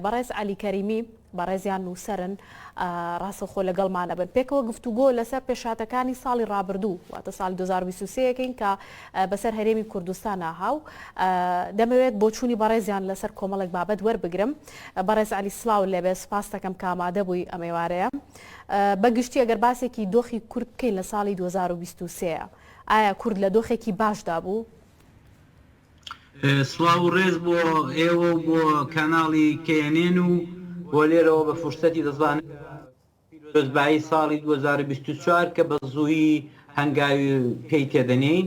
بەڕێز عەلی کەریمی، بەڕێزیان نووسەرن، ڕاستەوخۆ لەگەڵمان ئەبن. پێکەوە گفتوگۆ لەسەر پێشهاتەکانی ساڵی ڕابردوو، واتە ساڵی 2023 ئەکەین کە بەسەر هەرێمی کوردستانا ها و دەمەوێت بۆچوونی بەڕێزیان لەسەر کۆمەڵێک بابەت وەربگرم. بەڕێز عەلی سڵاو لێبێ، سوپاست دەکەم کە ئامادە بووی ئەم ئێوارەیە. بە گشتی ئەگەر باسێکی دۆخی کورد بکەین لە ساڵی 2023، ئایا کورد لە دۆخێکی باشدا بوو؟ سڵاو و ڕێز بۆ ئێوە و بۆ کاناڵی KNN و بۆ لێرەوە بە فرسەتی دەزانم پیرۆزبایی ساڵی 2024 کە بە زوویی هەنگاوی پێی تێدەنێین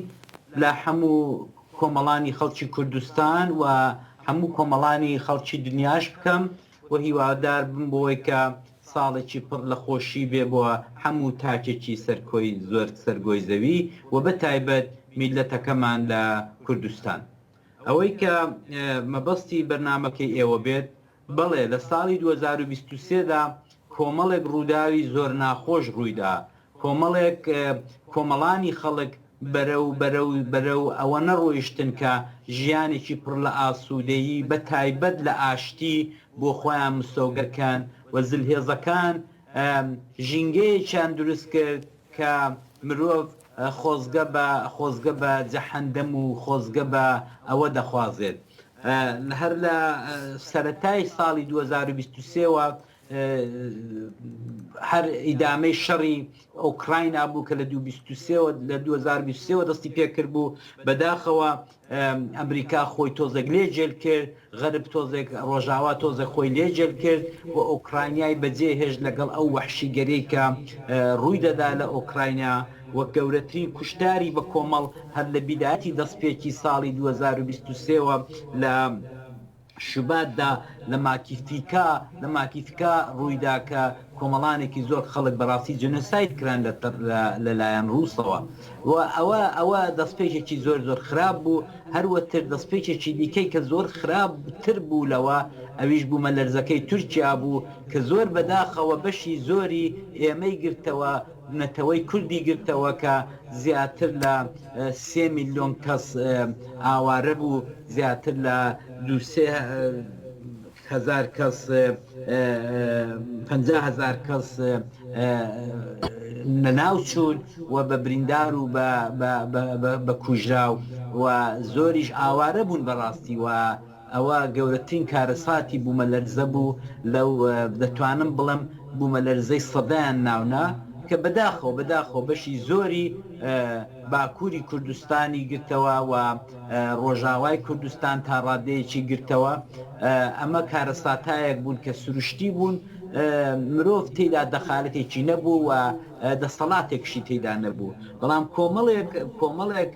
لە هەموو کۆمەڵانی خەڵکی کوردستان و هەموو کۆمەڵانی خەڵکی دنیاش بکەم و هیوادار بم بۆی کە ساڵێکی پڕ لە خۆشی بێ بۆ هەموو تاکێکی سەر کۆی زۆر سەر گۆی زەوی و بە تایبەت میللەتەکەمان لە کوردستان. ئەوەی کە مەبەستی بەرنامەکەی ئێوە بێت، بەڵێ لە ساڵی 2023 دا کۆمەڵێک ڕووداوی زۆر ناخۆش ڕوویدا، کۆمەڵێک کۆمەڵانی خەڵک بەرەو بەرەو بەرەو ئەوە نەڕۆیشتن کە ژیانێکی پڕ لە ئاسوودەیی بە تایبەت لە ئاشتی بۆ خۆیان مسۆگەر کەن و زلهێزەکان ژینگەیەکیان دروست کرد کە مرۆڤ خۆزگە بە خۆزگە بە جەحەندەم و خۆزگە بە ئەوە دەخوازێت. هەر لە سەرەتای ساڵی 2023 وە هەر ئیدامەی شەڕی ئۆکراینا بوو کە لە لە 2023 وە دەستی پێکرد بوو بەداخەوە ئەمریکا خۆی تۆزێک لێ جێل کرد غەرب تۆزێک ڕۆژاوا تۆزێک خۆی لێ جێل کرد و ئۆکرانیای بەجێ هێشت لەگەڵ ئەو وەحشیگەری کە ڕووی دەدا لە ئۆکراینا و گەورەترین کوشتاری بە کۆمەڵ هەر لە بیدایەتی دەستپێکی ساڵی 2023 وە لە شوباتدا لە ماکیفیکا لە ماکیفکا ڕوویدا کە کۆمەڵانێکی زۆر خەڵک بەڕاستی جینۆساید کران لە لەلایەن ڕووسەوە و ئەوە ئەوە دەستپێکێکی زۆر زۆر خراپ بوو هەروەتر دەستپێکێکی دیکەی کە زۆر خراپ تر بوو لەوە ئەویش بوومەلەرزەکەی تورکیا بوو کە زۆر بەداخەوە بەشی زۆری ئێمەی گرتەوە نەتەوەی کوردی گرتەوە کە زیاتر لە سێ میلیۆن کەس ئاوارە بوو، زیاتر لە دوو سێ هەزار کەس 50 هەزار کەس لەناو چوون و بە بریندار و بە کوژراو و زۆریش ئاوارە بوون بەڕاستی و ئەوە گەورەترین کارەساتی بوومەلەرزە بوو لەو دەتوانم بڵێم بوومەلەرزەی سەدەیان ناونا کە بەداخەوە بەداخەوە بەشی زۆری باکووری کوردستانی گرتەوە و ڕۆژاوای کوردستان تا ڕادەیەکی گرتەوە ئەمە کارەساتایەک بوون کە سروشتی بوون مرۆڤ تێدا دەخالەتێکی نەبوو و دەسەڵاتێکشی تێدا نەبوو بەڵام کۆمەڵێک کۆمەڵێک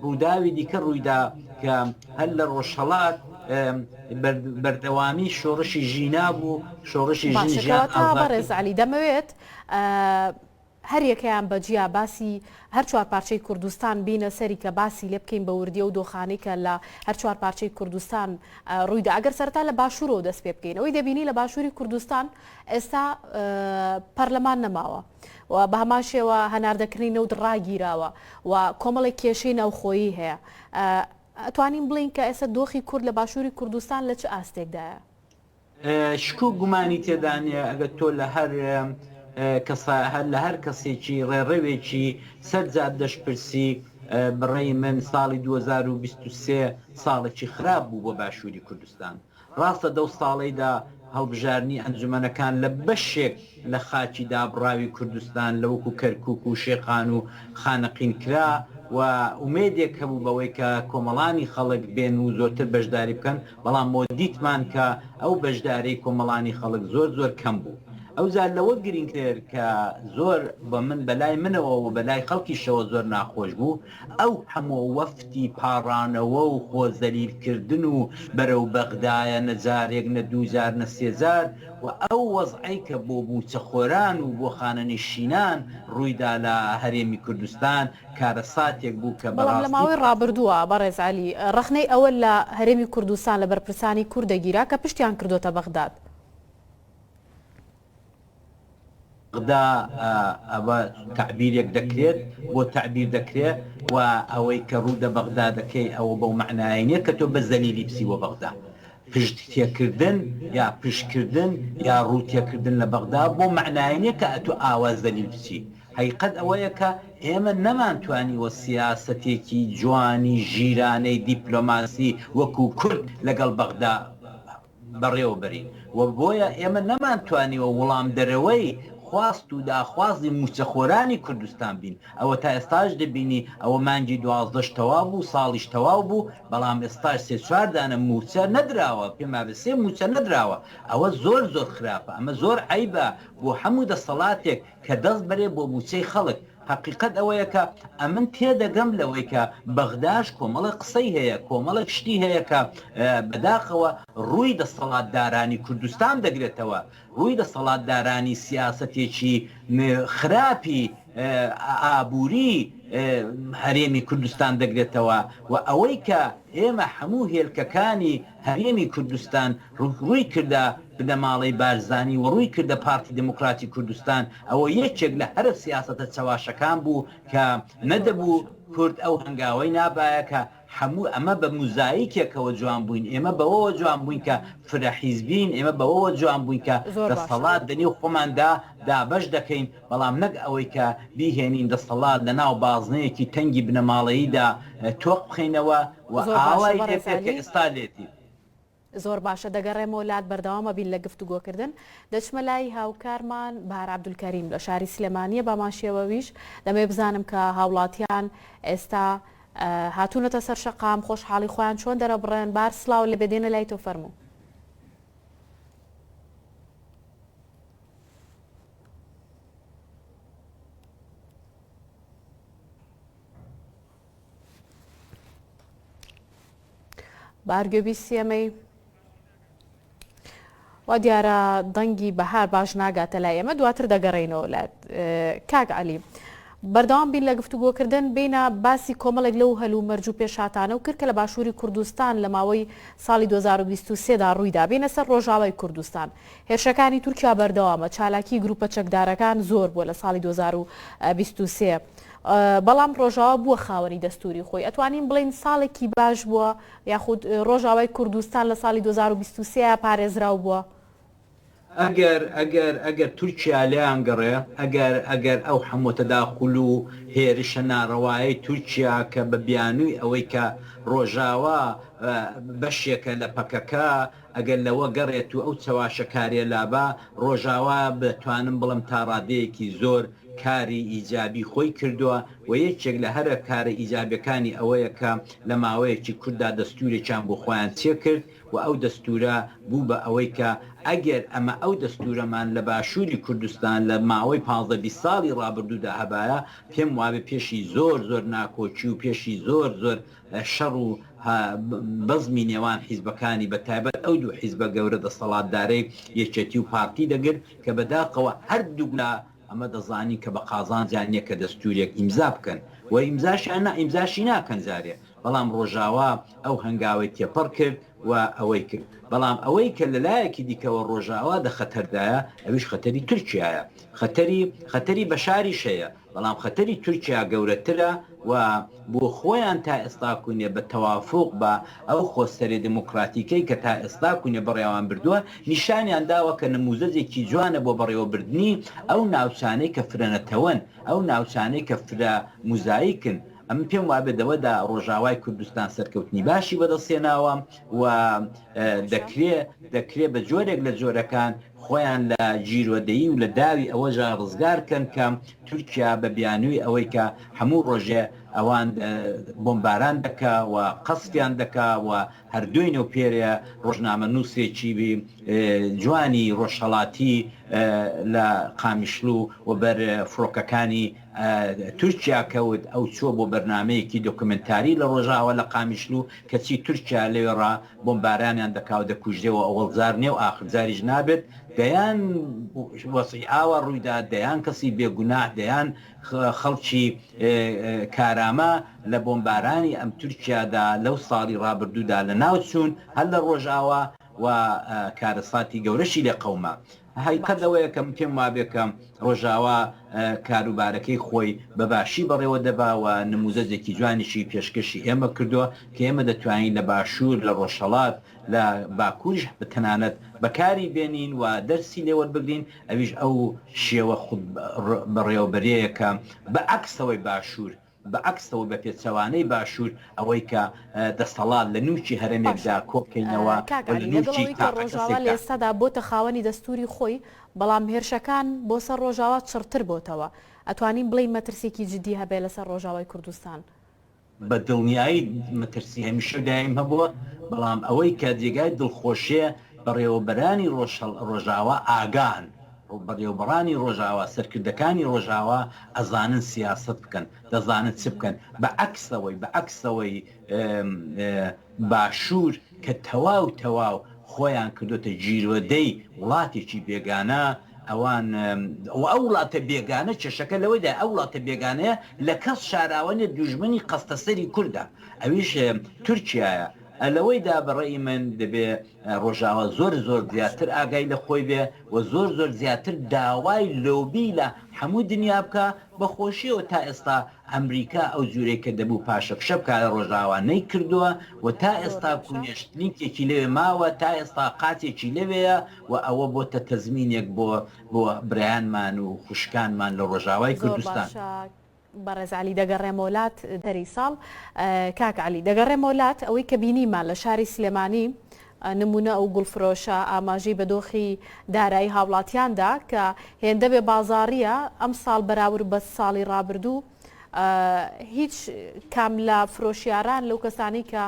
ڕووداوی دیکە ڕوویدا کە هەر لە ڕۆژهەڵات بەردەوامی شۆڕشی ژینا بوو، شۆڕشی ژن باشە ژیان کەواتە ئازادی. بەڕێز عەلی دەمەوێت هەریەکەیان بە جیا باسی هەر چوار پارچەی کوردستان بینە سەری کە باسی لێ بکەین بە وردی ئەو دۆخانەی کە لە هەر چوار پارچەی کوردستان ڕوویدا ئەگەر سەرەتا لە باشوورەوە دەست پێ بکەین ئەوەی دەبینی لە باشووری کوردستان ئێستا پەرلەمان نەماوە و بە هەمان شێوە هەناردەکردنی نەوت ڕاگیراوە و کۆمەڵێک کێشەی ناوخۆیی هەیە. ئەتوانین بڵێین کە ئێستا دۆخی کورد لە باشووری کوردستان لە چ ئاستێکدایە؟ شک و گومانی تێدا نییە ئەگەر تۆ لە هەر کەسا هەر لە هەر کەسێکی ڕێڕەوێکی سەر جادەش پرسی بڕەی من ساڵی 2023 ساڵێکی خراپ بوو بۆ باشووری کوردستان. ڕاستە دەو ساڵەیدا هەڵبژاردنی ئەنجومەنەکان لە بەشێک لە خاکی دابڕاوی کوردستان لە وەکو کەرکوک و شێخان و خانەقین کرا و ئومێدێک هەبوو بەوەی کە کۆمەڵانی خەڵک بێن و زۆرتر بەشداری بکەن بەڵام مۆ دیتمان کە ئەو بەشداری کۆمەڵانی خەڵک زۆر زۆر کەم بوو. ئەوجا لەوە گرینگتر کە زۆر بە من بەلای منەوە و بەلای خەڵکیشەوە زۆر ناخۆش بوو ئەو هەموو وەفدی پاڕانەوە و خۆ زەلیل کردن و بەرەو بەغدایە نە جارێک نە دوو جار نە سێ جار و ئەو وەزعەی کە بۆ مووچەخۆران و بۆ خانەنشینان ڕوویدا لە هەرێمی کوردستان کارەساتێک بوو کە بەڵام لە بەڕاستی ماوەی ڕابردووە بەڕێز عەلی ڕەخنەی ئەوە لە هەرێمی کوردستان لە بەرپرسانی کورد دەگیرا کە پشتیان کردۆتە بەغداد. بەغدا ئەوە تەعبیرێک دەکرێت بۆ تەعبیر دەکرێ و ئەوەی کە ڕوو دە بەغدا دەکەی ئەوە بەو مەعنایەی نیە کە تۆ بە زەلیلی بچی بۆ بەغدا. پشت تێکردن یا پشتکردن یا ڕوو تێکردن لە بەغدا بۆ مەعنایە نیە کە ئەتوو ئاوا زەلیل بچی. هەقیقەت ئەوەیە کە ئێمە نەمانتوانیوە سیاسەتێکی جوانی ژیرانەی دیپلۆماسی وەکوو کورد لەگەڵ بەغدا بەڕێوە بەرین و بۆیە ئێمە نەمانتوانیوە وڵامدەرەوەی خواست و داخوازی مووچەخۆرانی کوردستان بین. ئەوە تا ئێستاش دەبینی ئەوە مانگی دوازدەش تەواو بوو، ساڵیش تەواو بوو، بەڵام ئێستاش سێ چوار دانە مووچە نەدراوە، پێم وابێ سێ مووچە نەدراوە. ئەوە زۆر زۆر خراپە، ئەمە زۆر عەیبە بۆ هەموو دەسەڵاتێک کە دەست بەرێ بۆ مووچەی خەڵک. هەقیقەت ئەوەیە کە ئەمن تێدەگەم لەوەی کە بەغداش کۆمەڵێک قسەی هەیە، کۆمەڵێک شتی هەیە کە بەداخەوە ڕووی دەسەڵاتدارانی کوردستان دەگرێتەوە، ڕووی دەسەڵاتدارانی سیاسەتێکی خراپی ئابووری هەرێمی کوردستان دەگرێتەوە و ئەوەی کە ئێمە هەموو هێلکەکانی هەرێمی کوردستان ڕووی کردە بنەماڵەی بارزانی و ڕووی کردە پارتی دێموکراتی کوردستان، ئەوە یەکێک لە هەرە سیاسەتە چەواشەکان بوو کە نەدەبوو کورد ئەو هەنگاوەی نابایە کە هەموو ئەمە بە موزایکێکەوە جوان بووین، ئێمە بەوەوە جوان بووین کە فرە حیزبین، ئێمە بەوەوە جوان بووین کە دەسەڵات لە نێو خۆماندا دابەش دەکەین، بەڵام نەک ئەوەی کە بیهێنین دەسەڵات لە ناو بازنەیەکی تەنگی بنەماڵەییدا تۆق بخەینەوە و ئاوای لێ بێت کە ئێستا لێتی. زۆر باشە دەگەڕێمەوە لات بەردەوام ئەبین لە گفتوگۆکردن دەچمە لای هاوکارمان بەهار عەبدولکەریم لە شاری سلێمانیە بامان شێوە ویش دەمەوێت بزانم کە هاوڵاتیان ئێستا هاتوونەتە سەر شەقام خۆشحاڵی خۆیان چۆن دەرەبڕێن بار سڵاو لێ بێ دێنە لای تۆ فەرموو. بەهار گوێبیستی ئەمەی وا دیارە دەنگی بەهار باش ناگاتە لای ئێمە دواتر دەگەڕێینەوە لات کاک عەلی بەردەوام بین لە گفتوگۆکردن بینە باسی کۆمەڵێک لەو هەل و مەرج و پێشهاتانە و کرد کە لە باشووری کوردستان لە ماوەی ساڵی 2023 دا ڕوویدا بینە سەر ڕۆژاوای کوردستان هێرشەکانی تورکیا بەردەوامە چالاکی گروپە چەکدارەکان زۆر بووە لە ساڵی 2023 بەڵام ڕۆژاوا بووە خاوەنی دەستووری خۆی، ئەتوانین بڵێین ساڵێکی باش بووە یاخود ڕۆژاوای کوردستان لە ساڵی 2023 پارێزراو بووە؟ ئەگەر ئەگەر ئەگەر تورکیا لێیان گەڕێ، ئەگەر ئەگەر ئەو هەموو تەداخول و هێرشە ناڕەوایەی تورکیا کە بە بیانووی ئەوەی کە ڕۆژاوا بەشێکە لە پەکەکە، ئەگەر لەوە گەڕێت و ئەو چەواشەکاریە لابا، ڕۆژاوا دەتوانم بڵێم تا ڕادەیەکی زۆر کاری ئیجابی خۆی کردوە و یەکێک لە هەرە کارە ئیجابیەکانی ئەوەیە کە لە ماوەیەکی کورتدا دەستورێکیان بۆ خۆیان چێ کرد و ئەو دەستورە بوو بە ئەوەی کە ئەگەر ئەمە ئەو دەستورەمان لە باشوری کوردستان لە ماوەی 15 20 ساڵی ڕابردوودا هەبایە پێم وابێ پێشی زۆر زۆر ناکۆکی و پێشی زۆر زۆر شەڕ و بەزمی نێوان حیزبەکانی بە تایبەت ئەو دوو حیزبە گەورە دەسەڵاتدارەی یەکێتی و پارتی دەگرت کە بەداخەوە هەردووک لا ئەمە دەزانین کە بە قازانجیان نیە کە دەستورێک ئیمزا بکەن و ئیمزاشیان نا ئیمزاشی ناکەن جارێ بەڵام ڕۆژاوا ئەو هەنگاوەی تێپەڕ کرد و ئەوەی کرد بەڵام ئەوەی کە لە لایەکی دیکەوە ڕۆژاوا دە خەتەردایە ئەویش خەتەری تورکیایە خەتەری خەتەری بەشاریش هەیە بەڵام خەتەری تورکیا گەورەترە و بۆ خۆیان تا ئێستا کونێ بە تەوافوق بە ئەو خۆسەرێ دێموکڕاتیکەی کە تا ئێستا کونێ بەڕێوان بردووە نیشانیان داوە کە نموزەجێکی جوانە بۆ بەڕێوەبردنی ئەو ناوچانەی کە فرە نەتەوەن ئەو ناوچانەی کە فرە موزایکن ئەمن پێم وابێ دەوەدا ڕۆژاوای کوردستان سەرکەوتنی باشی بەدەست هێناوە و دەکرێ دەکرێ بە جۆرێک لە جۆرەکان خۆیان لە گیرۆدەیی و لە داوی ئەوەژا ڕزگار کەن کە تورکیا بە بیانووی ئەوەی کە هەموو ڕۆژێ ئەوان بۆمباران دەکا و قەسفیان دەکا و هەر دوێنێ و پێرێ ڕۆژنامەنووسێکی جوانی ڕۆژهەڵاتی لە قامیشلو و بەر فڕۆکەکانی تورکیا کەوت، ئەو چووە بۆ بەرنامەیەکی دۆکۆمێنتاری لە ڕۆژاوا لە قامیشلو، کەچی تورکیا لەوێڕا بۆمبارانیان دەکا و دەکوژرێ و ئەوەڵ جار نیە و ئاخر جاریش نابێت، دەیان وەزعی ئاوا ڕوویدا، دەیان کەسی بێ گوناه، دەیان خەڵکی کارامە لە بۆمبارانی ئەم تورکیادا لەو ساڵی ڕابردوودا لەناو چوون هەر لە ڕۆژاوا. و کارەساتی گەورەشی لێ قەوما. هەقیقەت باشە. ئەوەیە کە من پێم وابێ کە ڕۆژاوا کاروبارەکەی خۆی بە باشی بەڕێوە دەبا و نموزەجێکی جوانیشی پێشکەشی ئێمە کردووە کە ئێمە دەتوانین لە باشوور، لە ڕۆژهەڵات، لە باکووریش تەنانەت بەکاری بێنین و دەرسی لێ وەربگرین، ئەویش ئەو شێوە خود بەڕێوەبەریەیە کە بە عەکسەوەی باشوور، بە عەکسەوە بە پێچەوانەی باشوور ئەوەی کە دەسەڵات لە نووکی باشە هەرەمێکدا کۆبکەینەوە کاک و لە عەلی لەگەڵ نووکی ئەوەی کە تاقە ڕۆژاوا لە کەسێکدا. ئێستادا بۆتە خاوەنی دەستووری خۆی، بەڵام هێرشەکان بۆ سەر ڕۆژاوا چڕتر بۆتەوە، ئەتوانین بڵێین مەترسیەکی جدی هەبێ لەسەر ڕۆژاوای کوردستان؟ بە دڵنیایی مەترسی هەمیشە و دایم هەبووە، بەڵام ئەوەی کە جێگای دڵخۆشیە بەڕێوەبەرانی ڕۆژاوا ئاگان، بەڕێوەبەڕانی ڕۆژاوا، سەرکردەکانی ڕۆژاوا ئەزانن سیاسەت بکەن، دەزانن چ بکەن، بە عەکسەوەی بە عەکسەوەی باشوور کە تەواو تەواو خۆیان کردۆتە گیرۆدەی وڵاتێکی بێگانە، ئەوان و ئەو وڵاتە بێگانە کێشەکە لەوەیدایە ئەو وڵاتە بێگانەیە لە کەس شاراوە نیە دوژمنی قەستەسەری کوردە ئەویش تورکیایە لەوەیدا بە ڕەئی من دەبێ ڕۆژاوا زۆر زۆر باشە. زیاتر ئاگای لە خۆی بێ و زۆر زۆر زیاتر داوای لۆبی لە هەموو دنیا بکا بە خۆشیەوە تا ئێستا ئەمریکا ئەو جورەی کە دەبوو پاشەکشە بکا لە ڕۆژاوا نەیکردووە و تا زۆر ئێستا باشە. کونێشتنیکێکی لەوێ ماوە تا ئێستا قاچێکی لەوێیە و ئەوە بۆتە تەزمینێک بۆ بۆ برایانمان و خوشکانمان لە ڕۆژاوای زۆر کوردستان. باشە بەڕێز عەلی دەگەڕێمەوە لات دەری ساڵ کاک عەلی دەگەڕێمەوە لات ئەوەی کە بینیمان لە شاری سلێمانی نمونە ئەو گوڵفرۆشە ئاماژەی بە دۆخی دارایی هاوڵاتیان دا کە هێندە بێ بازاڕییە ئەمساڵ بەراورد بە ساڵی ڕابردوو هیچ کام لە فرۆشیاران لەو کەسانەی کە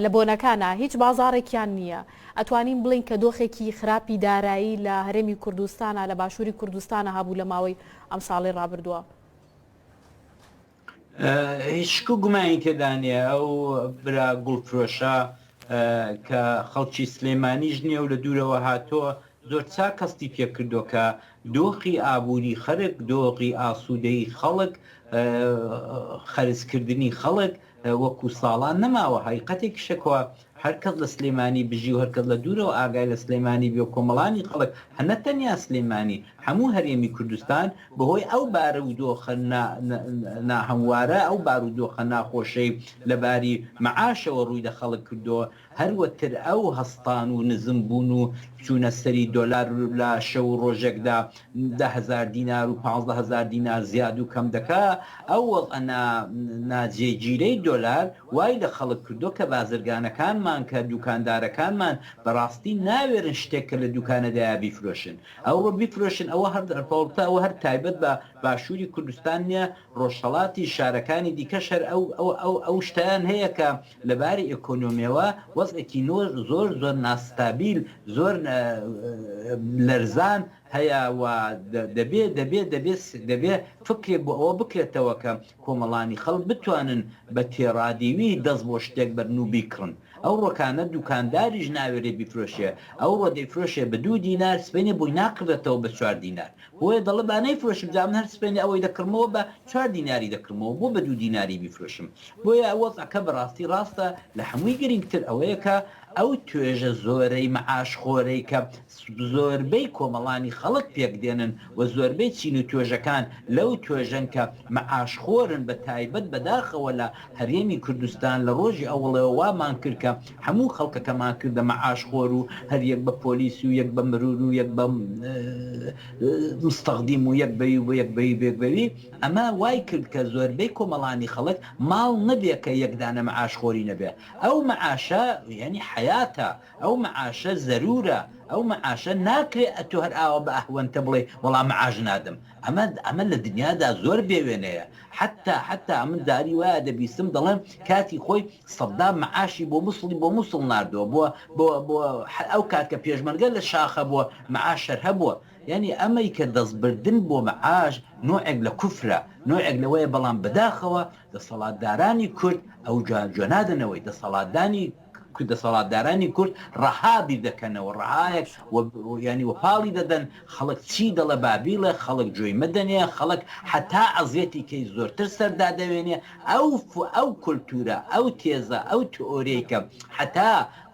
لە بۆنەکانە هیچ بازاڕێکیان نییە ئەتوانین بڵێین کە دۆخێکی خراپی دارایی لە هەرێمی کوردستانە لە باشووری کوردستانە هەبوو لە ماوەی ئەم ساڵەی ڕابردووە؟ هیچ شک و گومانی تێدا نییە ئەو برا گوڵفرۆشە کە خەڵکی سلێمانیش نییە و لە دوورەوە هاتووە زۆر چاک هەستی پێکردووە کە دۆخی ئابووری خەرک، دۆخی ئاسوودەیی خەڵک، خەرجکردنی خەڵک وەکو ساڵان نەماوە، هەقیقەتێکیشە کەوا هەر کەس لە سلێمانی بژی و هەر کەس لە دوورەوە ئاگای لە سلێمانی بێ و کۆمەڵانی خەڵک هە نە تەنیا سلێمانی هەموو هەرێمی کوردستان بەهۆی ئەو بارودۆخە ناهەموارە، ئەو بارودۆخە ناخۆشەی لە باری مەعاشەوە ڕووی لە خەڵک کردووە، هەروەتر ئەو هەستان و نزم بوون و چوونە سەری دۆلار لە شەو و ڕۆژێکدا 10,000 دینار و 15,000 دینار زیاد و کەم دەکا، ئەو وەزعە نا ناجێگیرەی دۆلار وای لە خەڵک کردووە کە بازرگانەکانمان کە دوکاندارەکانمان بە ڕاستی ناوێرن شتێک کە لە دوکانەدایە بیفرۆشن ئەوڕۆ بیفرۆشن ئەوە هەر ئەوە هەر تایبەت بە باشووری کوردستان نیە ڕۆژهەڵاتی شارەکانی دیکەش هەر ئەو ئەو ئەو ئەو شتەیان هەیە کە لە باری ئێکۆنۆمیەوە وەزعێکی نۆر زۆر زۆر ناستابیل زۆر لەرزان هەیە و دەبێ دەبێ دەبێ دەبێ فکرێک بۆ ئەوە بکرێتەوە کە کۆمەڵانی خەڵک بتوانن بە تێڕادیوی دەست بۆ شتێک بەرن و بیکڕن. ئەو ڕۆکانە دوکانداریش ناوێرێ بیفرۆشێ، ئەوڕۆ دەیفرۆشێ بە دوو دینار سبەینێ بۆی ناکڕێتەوە بە چوار دینار. بۆیە دەڵێ با نەیفرۆشم جا من هەر سبەینێ ئەوەی دەکڕمەوە بە چوار دیناری دەکڕمەوە بۆ بە دوو دیناری بیفرۆشم. بۆیە وەزعەکە بەڕاستی ڕاستە لە هەمووی گرینگتر ئەوەیە کە ئەو توێژە زۆرەی مەعاش خۆرەی کە زۆربەی کۆمەڵانی خەڵک پێک دێنن و زۆربەی چین و توێژەکان لەو توێژەن کە مەعاش خۆرن بە تایبەت بەداخەوە لە هەرێمی کوردستان لە ڕۆژی ئەوەڵەوە وامان کرد کە هەموو خەڵکەکەمان کردە مەعاش خۆر و هەر یەک بە پۆلیس و یەک بە مرور و یەک بە مستەخدیم و یەک بەوی و یەک بەوی و یەک بەوی ئەمە وای کرد کە زۆربەی کۆمەڵانی خەڵک ماڵ نەبێ کە یەک دانە مەعاش خۆری نەبێ ئەو مەعاشە یانی حەیاتە ئەو مەعاشە زەرورە ئەو مەعاشە ناکرێ ئەتۆ هەر ئاوا بە ئەهوەنتە بڵێی وەڵا مەعاش نادەم ئەمە ئەمە لە دنیادا زۆر بێ وێنەیە حەتا حەتا ئەمن جاری وایە دەبیستم دەڵێن کاتی خۆی سەدام مەعاشی بۆ موسڵی بۆ موسڵ ناردووە بۆ بۆ بۆ ئەو کات کە پێشمەرگە لە شاخە بووە مەعاش هەر هەبووە یانی ئەمەی کە دەست بردن بۆ مەعاش نۆعێک لە کوفرە نۆعێک لەوەیە بەڵام بەداخەوە دەسەڵاتدارانی کورد ئەو جا گوێ نادەنەوەی دەسەڵاتدانی. دەسەڵاتدارانی کورد ڕەها بیر دەکەنەوە، ڕەهایەک و یانی وەپاڵی دەدەن، خەڵک چی دەڵێ با بیڵێ، خەڵک گوێی مەدەنێ، خەڵک هەتا ئەزیەتی کەی زۆرتر سەر دادەوێنێ، ئەو ئەو کولتوورە، ئەو تێزە، ئەو تئۆریەی کە هەتا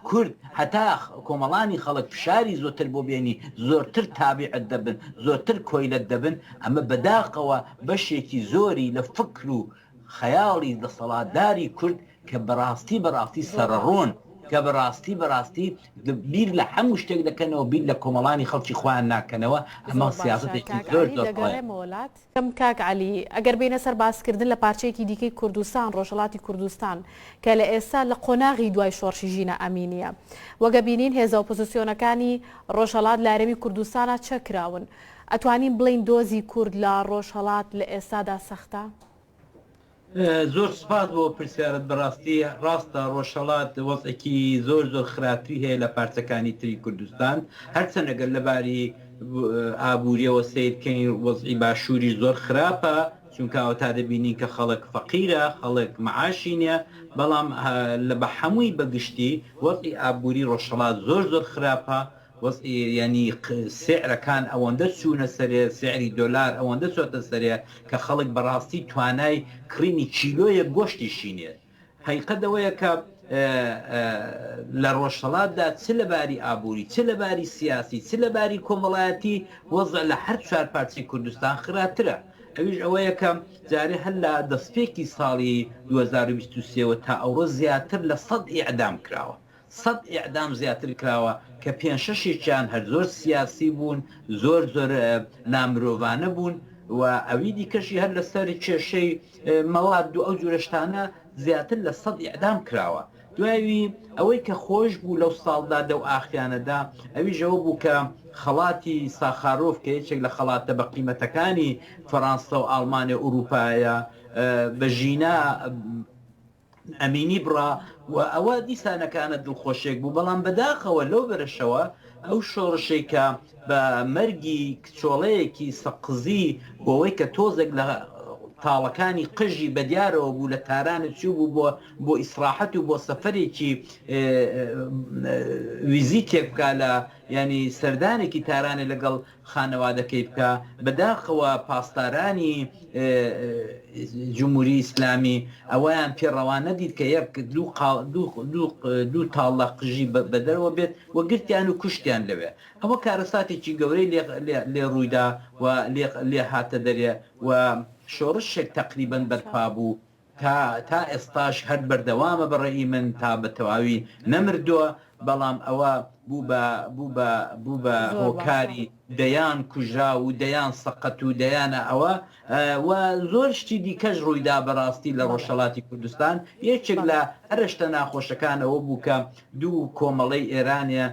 کورد، هەتا کۆمەڵانی خەڵک فشاری زۆتر بۆ بێنی، زۆرتر تابیعت دەبن، زۆرتر کۆیلەت دەبن، ئەمە بەداخەوە بەشێکی زۆری لە فکر و خەیاڵی دەسەڵاتداری کورد کە بەڕاستی بەڕاستی سەرەڕۆن، کە بەڕاستی بەڕاستی بیر لە هەموو شتێک دەکەنەوە، بیر لە کۆمەڵانی خەڵکی خۆیان ناکەنەوە، ئەمە زۆر باشە سیاسەتێکی کاک زۆر عەلی زۆر هەڵەیە. دەگەڕێمەوە لات. کاک عەلی ئەگەر بێینە سەر باسکردن لە پارچەیەکی دیکەی کوردستان، ڕۆژهەڵاتی کوردستان، کە لە ئێستا لە قۆناغی دوای شۆڕشی ژینا ئەمینییە. وەک ئەبینین هێزە ئۆپۆزسیۆنەکانی ڕۆژهەڵات لە هەرێمی کوردستانا چەک کراون. ئەتوانین بڵێین دۆزی کورد لە ڕۆژهەڵات لە ئێستادا سەختە؟ زۆر سوپاس بۆ پرسیارت بەڕاستی ڕاستە ڕۆژهەڵات وەزعێکی زۆر زۆر خراپتری هەیە لە پارچەکانی تری کوردستان هەرچەند ئەگەر لەباری ئابووریەوە سەیر کەین وەزعی باشووریش زۆر خراپە چونکە ئەوەتا دەبینین کە خەڵک فەقیرە خەڵک معاشی نیە بەڵام لە بە هەمووی بەگشتی وەزعی ئابووری ڕۆژهەڵات زۆر زۆر خراپە وەزعی یانی سعرەکان ئەوەندە چوونە سەرێ، سعری دۆلار ئەوەندە چۆتە سەرێ کە خەڵک بەڕاستی توانای کڕینی کیلۆیەک گۆشتیشی نیە. حەقیقەت ئەوەیە کە لە ڕۆژهەڵاتدا چ لە باری ئابووری، چ لە باری سیاسی، چ لە باری کۆمەڵایەتی وەزع لە هەر چوار پارچەی کوردستان خراپترە. ئەویش ئەوەیە کە جارێ هەر لە دەستپێکی ساڵی 2023 وە تا ئەوڕۆ زیاتر لە سەد ئیعدام کراوە. سەد ئیعدام زیاتر کراوە کە پێنج شەشێکیان هەر زۆر سیاسی بوون، زۆر زۆر نامرۆڤانە بوون و ئەوی دیکەشی هەر لەسەر کێشەی مەواد و ئەو جورە شتانە زیاتر لە سەد ئیعدام کراوە. دوایوی ئەوەی کە خۆش بوو لەو ساڵدا دەو ئاخیانەدا ئەویش ئەوە بوو کە خەڵاتی ساخارۆف کە یەکێک لە خەڵاتە بە قیمەتەکانی فەرانسە و ئاڵمانێ و ئورووپایە بە ژینا ئەمینی بڕا و ئەوە دیسانەکانە دڵخۆشێک بوو، بەڵام بەداخەوە لەو بەرەشەوە ئەو شۆڕشەی کە بە مەرگی کچۆڵەیەکی سەقزی بۆوەی کە تۆزێک لە تاڵەکانی قژی بەدیارەوە بوو لە تاران چوو بوو بۆ بۆ ئیسراحەت و بۆ سەفەرێکی ویزیتێک بکا لە یانی سەردانێکی تارانێ لەگەڵ خانەوادەکەی بکا، بەداخەوە پاسدارانی جمهوری ئیسلامی ئەوەیان پێ ڕەوا نەدیت کە یەک دوو قاڵ دوو دوو دوو تاڵ لە قژی بە دەرەوە بێت و گرتیان و کوشتیان لەوێ. ئەوە کارەساتێکی گەورەی لێ لێ لێ ڕوویدا و لێ لێ هاتە دەرێ و شۆڕشێک تەقریبەن بەرپا بوو تا تا ئێستاش هەر بەردەوامە بە ڕەئی من تا بە تەواوی نەمردووە بەڵام ئەوە بوو بە بوو بە بوو بە زۆر باشە. هۆکاری دەیان کوژراو و دەیان سەقەت و دەیانە ئەوە و زۆر شتی دیکەش ڕوویدا بەڕاستی لە بەڵێ. ڕۆژهەڵاتی کوردستان یەکێک بەڵێ. لە هەرە شتە ناخۆشەکان ئەوە بوو کە دوو کۆمەڵەی ئێرانێ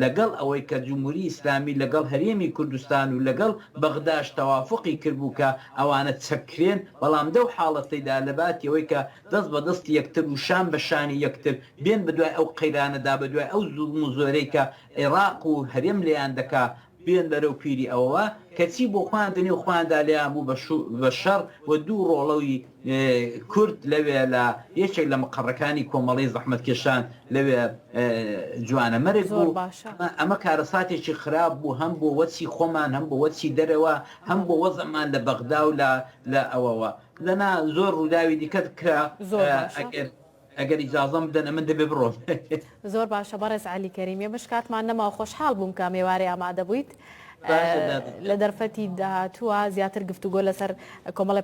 لەگەڵ ئەوەی کە جمهوری ئیسلامی لەگەڵ هەرێمی کوردستان و لەگەڵ بەغداش تەوافوقی کردبوو کە ئەوانە چەک کرێن، بەڵام دەو حاڵەتەیدا لەباتی ئەوەی کە دەست بە دەستی یەکتر و شان بە شانی یەکتر بێن بەدوای ئەو قەیرانەدا، بەدوای ئەو زوڵم و زۆرەی کە عێڕاق و هەرێم لێیان دەکا بێن بەرەو پیری ئەوەوە، کەچی بۆ خۆیان دەنێو خۆیاندا لێیان بوو بە بە شەڕ و دوو ڕۆڵەی کورد لەوێ لە یەکێک لە مقەڕەکانی کۆمەڵەی زەحمەتکێشان لەوێ جوانەمەرگ زۆر بوو. باشە. ئەمە ئەمە کارەساتێکی خراپ بوو هەم بۆ وەچی خۆمان هەم بۆ وەچی دەرەوە هەم بۆ بەڵێ. وەزعمان لە بەغدا و لە لە ئەوەوە. دەنا زۆر ڕووداوی دیکەت کرا زۆر باشە. ئەگەر ئەگەر ئیجازەم بدەن ئەمن دەبێ بڕۆم. زۆر باشە بەڕێز عەلی کەریم ئێمەش کاتمان نەماوە خۆشحاڵ بووم کە ئەمێوارەی ئامادە بوویت باشە دادە لە گیان. دەرفەتی داهاتووە زیاتر گفتوگۆ لەسەر کۆمەڵێ.